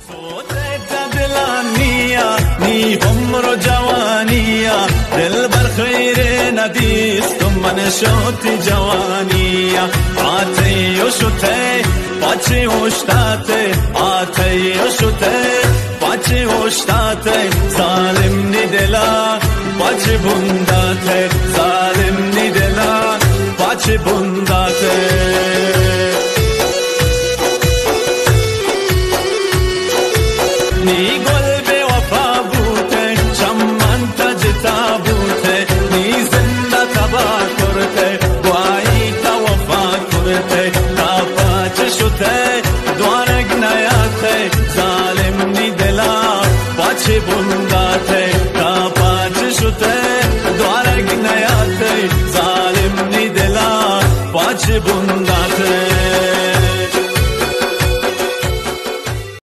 سوتئے دلانیا نی عمر و جوانیا، دلبر خیرے ندیست و من شوتی جوانیا. آتئے و شتئے، پچے اوشتاتئے، آتئے و شتئے، پچے اوشتاتئے، ظالم نی دلا پچے بنداتئے، ظالم نی دلا پچے بنداتئے. نی گل بے وفا بوتئے، چمن تا جتا بوتئے، نی زندا تباہ کرتئے، گوائی تا وفا کرتئے، تا پچے شتئے، دوارگ نیاتئے، ظالم نی دلا پچے بنداتئے، تا پچے شتئے، دوارگ نیاتئے، ظالم نی دلا پچے بنداتئے.